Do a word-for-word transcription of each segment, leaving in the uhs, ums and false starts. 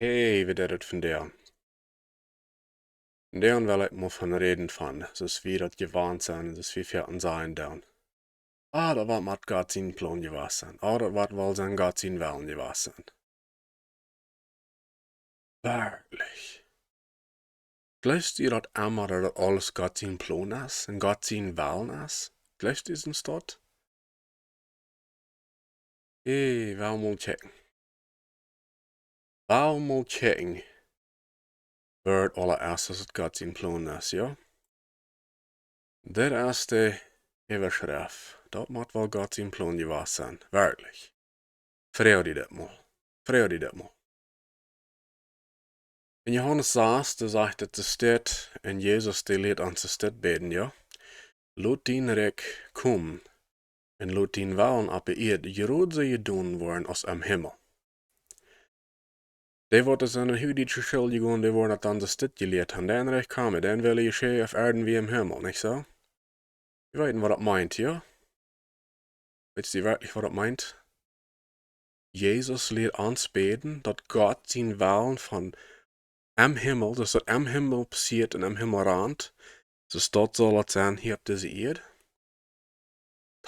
Hey, wie deit et vondoag? Vondoag well ekj mol von räden von, soo aus wie daut jewant sent, soo aus wie väl sajen doonen. Ah, daut woat met Gott sien Plon jewast sennen. Ah, daut woat woll sennen Gott sien Wellen jewast sennen. Werkjlich. Jleefst du daut emma, daut daut aules Gott sien Plon es un Gott sien Wellen es? Jleefst du daut? Hey, well mol checken. Well mol checken. Woat aules es aus et Gott sien Plon es, jo? Dit es de Äwaschreft. Daut mott woll Gott sien Plon jewast sennen. Werkjlich. Froag die daut mol. Froag die daut mol. En Johanes sas, doa sajcht et, doa steit, un Jesus, dee lieet ons doa steit bäden, jo? Lot dien Rikj komen, un lot dien Wellen opp de Ieed jrod soo jedonen woaren aus em Himmel. Dee, waut es aun de huachdietsche School jegonen, dee woaren daut dan doa steit jelieet han. Dien Rikj komme, dien Wellen jeschehe opp Ieed aus em Himmel, nich soo? Jie weeten, waut daut meent, jo? Weetst du werkjlich, waut daut meent? Jesus lieet ons bäden, daut Gott sien Wellen von em Himmel, daut daut em Himmel passieet un em Himmel rant, soo daut saul et sennen hia opp dise Ieed.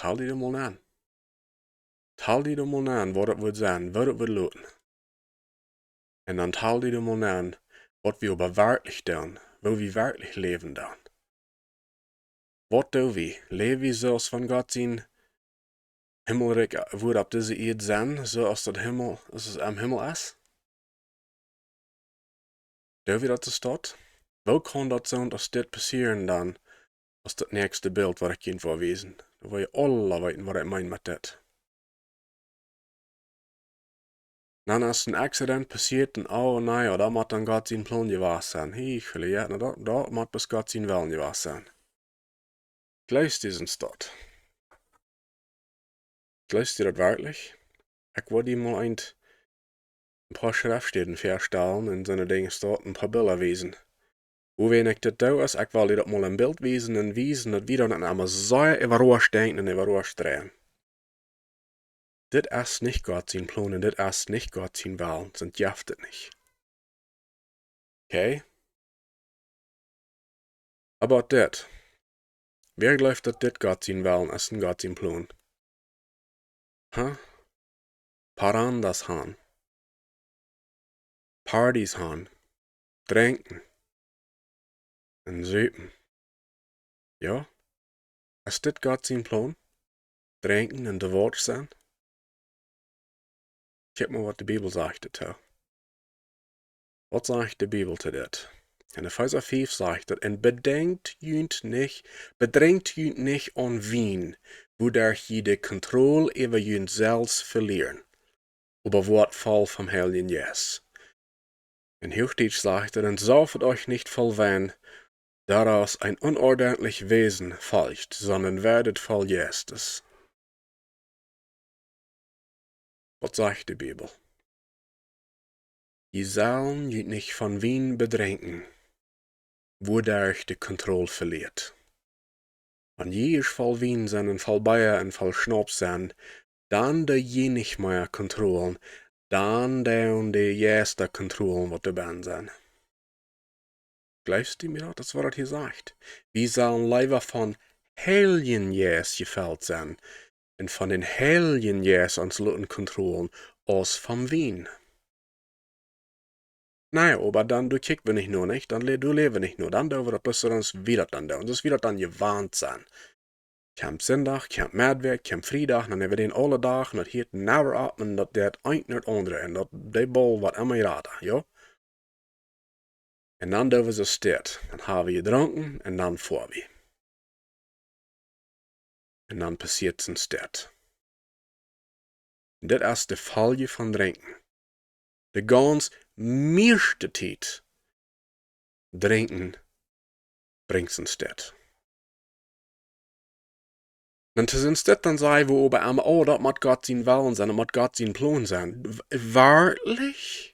Tal die daut mol aun. Tal die daut mol aun, waut et woat sennen, waut et woat loten. Un dan tal die daut mol aun, waut wie oba werkjlich doonen, woo wie werkjlich läwen doonen. Waut doo wie? Läw wie soo aus wan Gott sien Himmelrikj, äh, woat opp dise Ieed sennen, soo aus daut Himmel, aus et em Himmel es? Doo wie daut, es daut? Woo kaun daut sennen, daut dit passieren dan, aus daut näakjste Bilt, waut ekj junt woa wiesen? Dan woa jie aula weeten, waut ekj meen met dit. Dan es een Accident passieet un, oh, na jo, daut mott dan Gott sien Plon jewast sennen. Hee, jleew, jo, na, daut, daut mott bloos Gott sien Wellen jewast sennen. Jleefst du daut? Jleefst du daut werkjlich? Ekj wull die mol een, een poa Schreftstäden väastalen un soone Dinja, doa een poa Bilda wiesen. Woo wan ekj dit doo, es, ekj well die daut mol een Bilt wiesen un wiesen, daut wie dan emma soo äwarausch denkjen un äwarausch dreien. Dit es nich Gott sien Plon un dit es nich Gott sien Wellen, soo jeft et nich. Okay? Oba dit. Wäa jleeft, daut dit Gott sien Wellen es un Gott sien Plon? Huh? Parrandas han. Parties han. Drinkjen. Un supen. Jo? Es dit Gott sien Plon? Drinkjen un debausch sennen? Kjikj mol, waut de Bibel sajcht doatoo. Waut sajcht de Bibel to dit? En Efeesa fief sajcht et: "Un bedrenkjt junt nich, bedrenkjt junt nich aun Wien, wuaderch jie de Kontroll äwa junt selfst velieren, oba woat voll vom Heiljen Jeist." En Huachdietsch sajcht et: "Un saufet euch nicht voll Wein, daraus ein unordentlich Wesen folgt, sondern werdet voll Geistes." Waut sajcht de Bibel? Jie sellen junt nich von Wien bedrinkjen, wuaderch de Kontroll veliet. Wan jie ieescht voll Wien sent un voll Bia un voll Schnaps sent, dan doo jie nich mea kontrollen, dan doonen de Jeista kontrollen, waut doa bennen sent. Jleefst du mie daut? Daut es, waut et hia sajcht. Wie sellen leewa vom Heiljen Jeist jefelt sennen un von dän Heiljen Jeist ons loten kontrollen aus vom Wien. Na jo, oba dan, doa kjikj wie nich no, nich? Dan lä-, doa läw wie nich no. Dan doo wie daut bloos soo aus wie daut dan doonen. Soo aus wie daut dan jewant sent. Kjemt Sindach, kjemt Medwäakj, kjemt Friedach, dan hab wie dän aule Dach, un daut hieet never opp, un daut deit eent no daut aundre, un daut, de Bol woat emma jrata, jo? Un dan doo wie soo stell, dan hab wie jedrunken, un dan foa wie. Un dan passieet soo stell. Dit es de Folj von drinkjen. De gaunz mieeschte Tiet drinkjen brinjt soo stell. Un to soo stell dan saj wie oba emma, oh, daut mott Gott sien Wellen sennen, daut mott Gott sien Plon sennen. W-, werkjlich?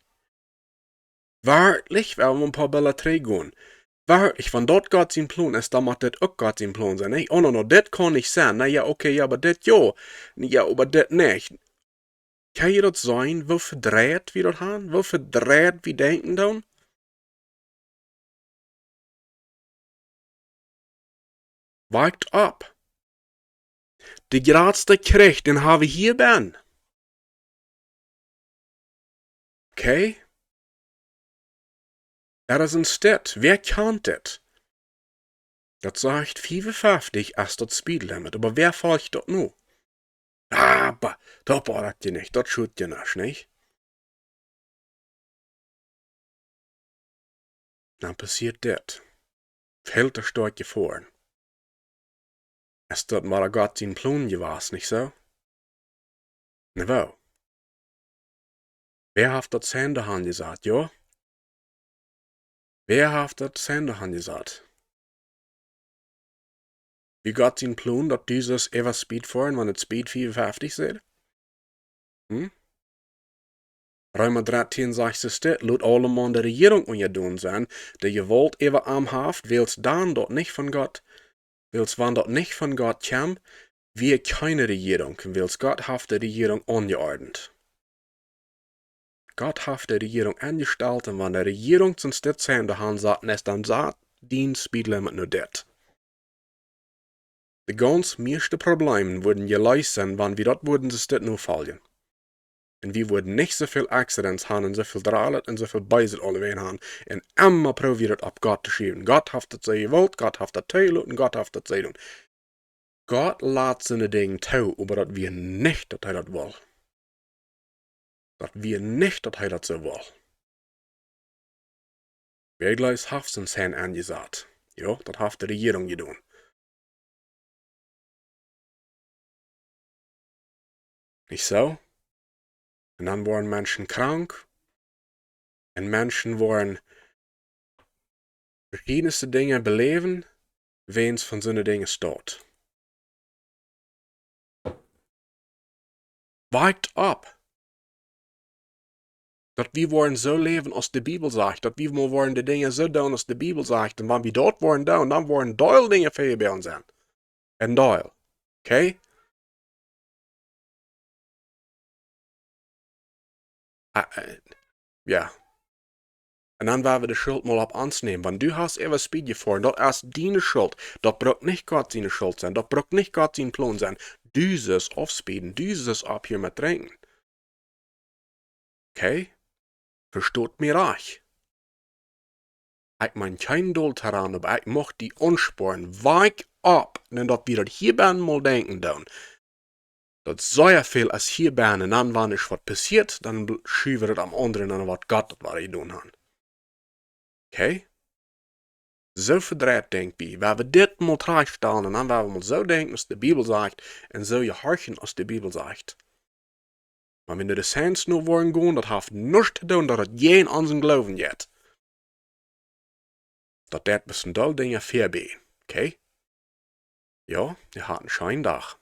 Werkjlich, wan wie een poa Billa trigj gonen. Werkjlich, wan daut Gott sien Plon es, dan mott dit uk Gott sien Plon sennen, nä? Oh, no, no, dit kaun nich sennen. Na jo, okay, jo, oba dit jo. Na jo, oba dit nich. Kjenn jie daut seenen, woo vedreit wie daut haben, woo vedreit wie denkjen dan? Wakt opp. De jratste Kjrich, dän hab wie hia bennen. Okay? Daut es een Stekj. Wäa kjant dit? Daut sajcht, fiefunfeftich es daut Speedlimit, oba wäa folcht daut nu? Ah, ba, daut bodat je nich, daut schut je nich, nich? Dan passieet dit. Väl to stoakj jefoaren. Es daut mau Gott sien Plon jewast, nich soo? Na woo? Wäa haft daut Sign doa aunjesat, jo? Wäa haft daut Sign doa aunjesat? Wia Gott sien Plon, daut Jesus äwa Speed foaren, wan et Speed fiefunfeftich säd? Hm? Reema dartieen sajcht et, lot aulemaun de Rejierunk unjadon sennen, dee Jewault äwa am haft, wiels dan daut nich von Gott, wiels wan daut nich von Gott kjemt, wia kjeene Rejierunk, wiels Gott haft de Rejierunk aunjeordent. Gott haft de Rejierunk aunjestalt, un wan de Rejierunk sien Stekj Sign doa aunsaten es, dan sat dien Speedlimit nu dit. De gaunz mieeschte Problemen wudden jeleest sennen, wan wie daut wudden soo Stekj nu foljen. Un wie wudden nich soo väl Accidents haben un soo väl Drollet un soo väl Beeset aulewäajen haben. Un emma proowen wie daut opp Gott to schuwen. Gott haft daut soo jewult, Gott haft daut toojeloten, Gott haft daut soo jedonen. Gott lat soone Dinja too, oba daut wia nich, daut hee daut wull. Daut wia nich, daut hee daut soo wull. Wäa jlikj haft sien Sign aunjesat? Jo, daut haft de Rejierunk jedonen. Nich soo? Un dan woaren Menschen krank. Un Menschen woaren veschiedenste Dinja beläwen, wäajens von soone Dinja staut. Wakt opp. Daut wie woaren soo läwen aus de Bibel sajcht, daut wie mau woaren de Dinja soo doonen aus de Bibel sajcht. Un wan wie daut woaren doonen, dan woaren deel Dinja väa bie ons sennen. Een Deel. Okay? Ah, äh, jo. Un dan woa wie de Schult mol opp ons nämen. Wan du hast äwa Speed jefoaren, daut es diene Schult. Daut brukt nich Gott siene Schult sennen. Daut brukt nich Gott sien Plon sennen. Du sust aufspeeden. Du sust opphieren met drinkjen. Okay? Vestot mie rajcht. Ekj meen kjeen Doll doaraun, oba ekj mucht die aunspornen. Wak opp, un daut wie daut hia bennen mol denkjen doonen. Daut es sea väl aus hia bennen, un dan, wan es waut passieet, dan bl-, schuwen wie daut aum aundren aun, waut Gott daut wia jedonen haft. Okay? Soo vedreit denkj wie. Woa wie dit mol trajchtstalen un dan woa wie mol soo denkjen aus de Bibel sajcht un soo jehorchen aus de Bibel sajcht. Oba wan wie de Signs no woaren gonen, daut haft nuscht to doonen, daut et jäajen onsen Gloowen jeit. Daut deit bloos een Deel Dinja väabie. Okay? Jo, jie haben een scheenen Dach.